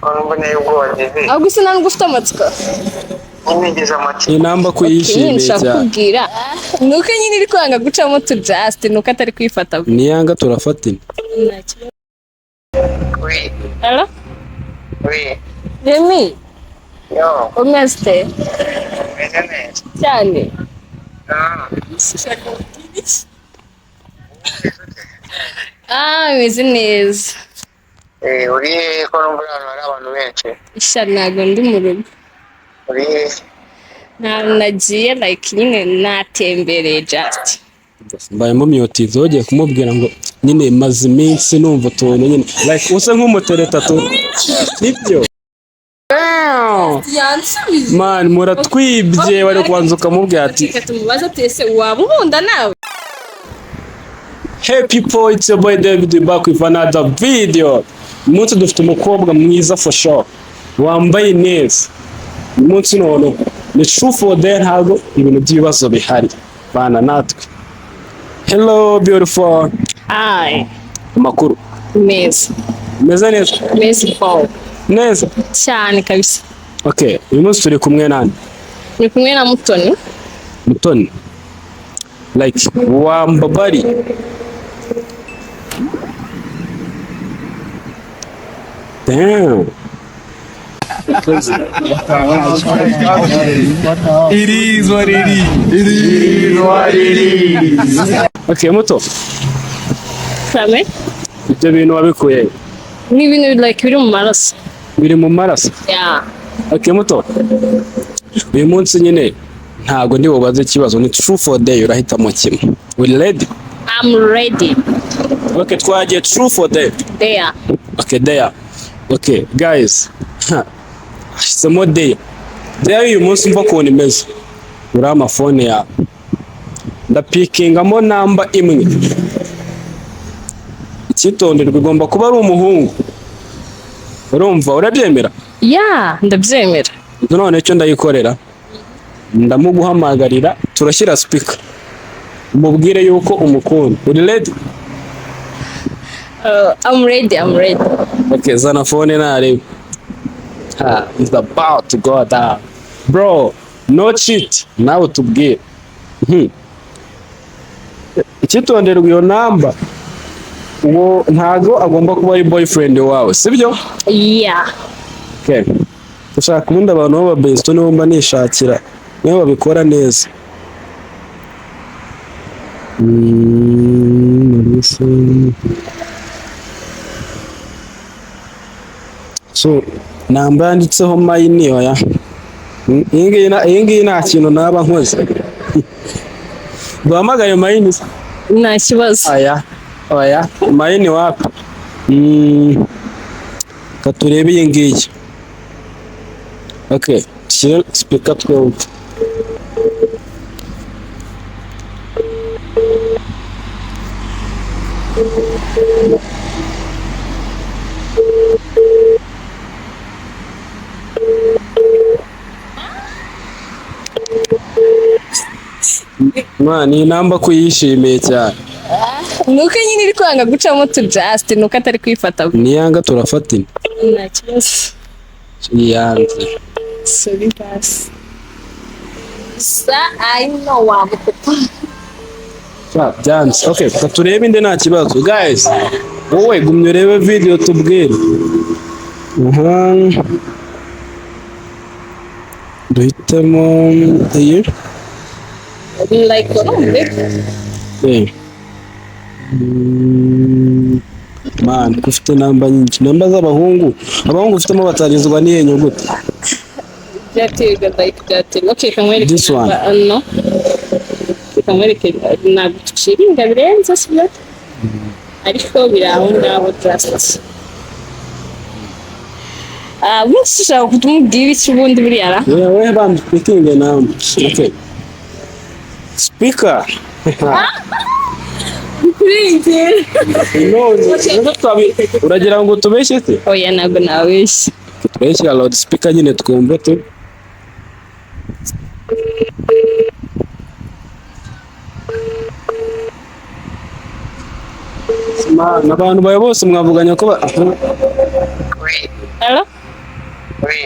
Ko numva nayo ubwoba ngize. Ahubwo se nta nubwo ufite amatsiko? Nyine ngize amatsiko. Iyi namba ko Okay, nyine yishimiye nshaka cyane. kukubwira ni uko nyine iri kwanga gucamo tu just ni uko atari kwifata. Niyanga turafatina. Nta kibazo. Oui. Hello? Oui. Remy, Yo, umeze ute? meze neza. Cyane. Ah, Ah, meze neza. Uri hehe ko numva ahantu hari abantu benshi? Isha, ntabwo ndi mu rugo. Uri hehe? Ntabwo nagiye, like nyine natembereye just. Mbayemo myotizo, ugiye kumubwira ngo nyine maze iminsi numva utuntu nyine like usa nk'umutereta tu, nibyo. Yansubije. Man, muratwibye. Wari kubanza ukamubwira ati Reka tumubaze ati ese waba unkunda nawe? Hey people, it's your boy David back with another video. Uyu munsi dufite umukobwa mwiza for sure, wambaye neza. Uyu munsi none ni truth or dare, ntabwo ibintu by'ibibazo bihari. Bana natwe. Hello beautiful. Hi. Amakuru? Meza. Meze neza? Meza po. Neza. Cyane kabisa. Okay, uyu munsi turi kumwe nani? Ni kumwe na Mutoni. Mutoni. Like wambabari. Damn. It is what it is. It is what it is. Okay, Muto. Krame. Ibyo bintu wabikuye he? Ni ibintu like biri mu maraso. Biri mu maraso. Yeah. Okay, Muto. Uyu munsi nyine ntago ndi bubaze ikibazo, ni truth or dare, urahitamo kimwe. We ready? I'm ready. Okay, twagiye truth or dare. There. Okay, dare. Okay, guys. Hashyizemo dare. Dare uyu munsi mva ukuntu imeze. Uri amafone yawe. Ndapikingamo namba imwe. Icyitonderwa, igomba kuba ari umuhungu. Urumva urabyemera? Yeah, ndabyemera. None icyo ndayikorera, ndamuguhamagarira, turashyira speaker, umubwire yuko umukunda. Uri ready? I'm ready, I'm ready. Okay, zana phone narebe. Ha, it's about to go down bro, no cheat. Nawe tubwire. Icyitonderwa, iyo namba uwo ntago agomba kuba ari boyfriend wawe, sibyo? Yeah. Okay. Gushaka ubundi abantu b'aba besto nibo mba nishakira, nibo babikora neza. Marisa. So namba yanditseho mine, oya. Iyi ngiyi nta kintu naba nkoze. Duhamagaye mine se? Nta kibazo. Aya, oya, mine wapi? Reka turebe iyi ngiyi. Okay, dushyire speaker twumve. Mwana, iyi namba ko uyishimiye cyane. Ni uko nyine iri kwanga gucamo tu just ni uko atari kwifata. Niyanga turafatina. Nta kibazo. Yanze. Sorry basi. Sa I know wamukupa. Ah, byanze. Okay, reka turebe indi, nta kibazo. Guys, wowe gumya urebe video tubwire. Aha. Duhitemo iyi. Like urumva? Eh. Man, ko ufite namba nyinshi. Namba z'abahungu. Abahungu ufitemo batagizwa n'iyi nyuguti. Byaterwa, like byaterwa. Okay, kamwereke. This one. No. Kamwereke, ntabwo tuciringa birenze, sibyo? Ariko biri aho ngaho just. Ah, umunsi ushaka kutumubwira iki ubundi buriya ra? Wewe bandi speaking namba. Okay. Speaker. Kurengera. No, uragira ngo tubeshye se? Oya, ntabwo nabeshya. Turayishyira loud speaker nyine twumve tu. Man, abantu bawe bose mwavuganye ko Oui. Hello? Oui.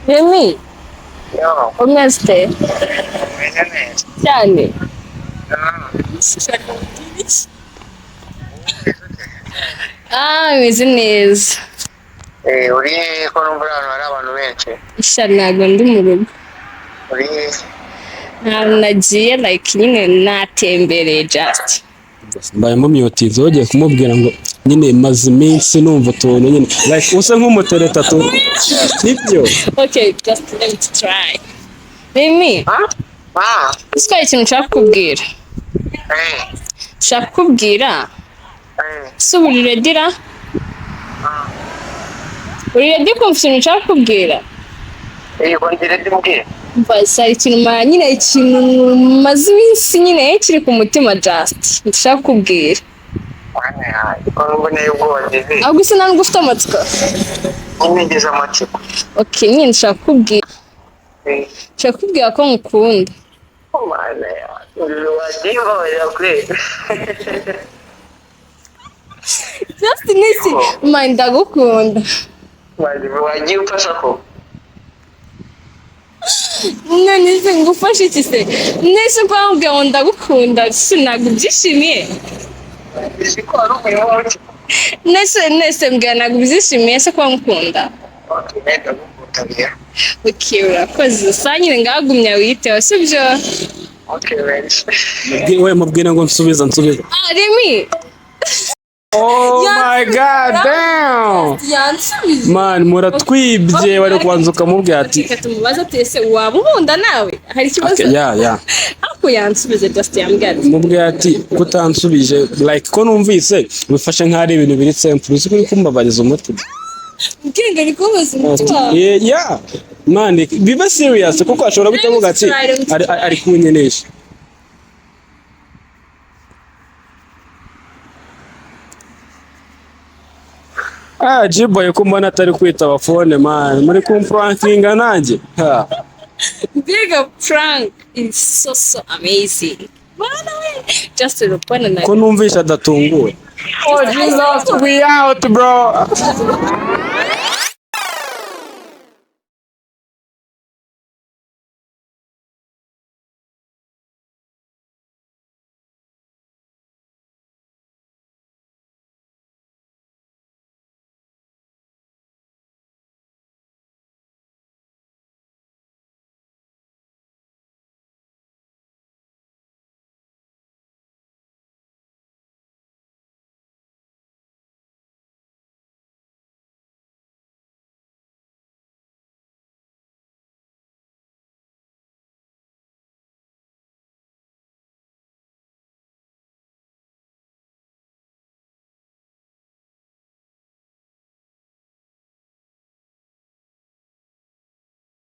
Remy, Yo. umeze ute? Meze neza. Cyane. Ah, meze neza. Eh, uri hehe ko numva ahantu hari abantu benshi? Isha, ntabwo ndi mu rugo. Uri hehe? Ntabwo nagiye, like nyine natembereye just. Mbaye mumyotinze, bagiye kumubwira ngo nyine maze iminsi numva utuntu nyine like usa nk'umutereta tu, nibyo. Okay, just let me try. Remy, Ah. siko hari ikintu nshaka kukubwira. Eh. Nshaka kukubwira. Eh. Se ubu uri ready ra? Uri ready kumva ikintu nshaka kukubwira? Eh, ko ndi ready, mbwira. Umva, hari ikintu nyine ikintu maze iminsi nyine kiri ku mutima, just ndashaka kukubwira. Mwana yanjye, ko numva nayo ubwoba ngize. Ahubwo se nta nubwo ufite amatsiko? Nyine ngize amatsiko. Okay, nyine ndashaka kukubwira. Eh. Nshaka kukubwira ko ngukunda. Mana yanjye, uri wagiye umbabarira kweli. Just nisi man, ndagukunda. Wagiye umfasha ko? None se ngufashe iki se? Nese ko wambwira ngo ndagukunda, si ntabwo ubyishimiye? Uzi ko wari umurimo wawe? Nese mbwira, ntabwo ubyishimiye se kuba ngukunda? Okay, ndagukunda rero. Okay, urakoze. Sa nyine ngagumya witeho, sibyo? Okay, merci. We mubwire ngo nsubiza, nsubiza. Ah, Remy. Oh my God, damn. Yansubije. Man, muratwibye. Wari kubanza ukamubwira ati Reka tumubaze ati: "Ese waba unkunda nawe?" Hari ikibazo? Okay, yeah. Ariko yansubije, just yambwira ati Mubwira ati kutansubije, like ko numvise bifashe nk'aho ari ibintu biri simple, uzi ko uri kumbabariza umutima. Ubwenge ari kubaza umutima wawe. Yeah, man, bibe serious, kuko ashobora guhita avuga ati ari kunyenesha. Ah, G-boy, ko mbona atari kwitaba phone, man, muri kumprankinga nanjye. Ha. Mbega prank is so so amazing. Bana we, just urabona na Ko numvishe adatunguwe. Oh Jesus, we out, bro.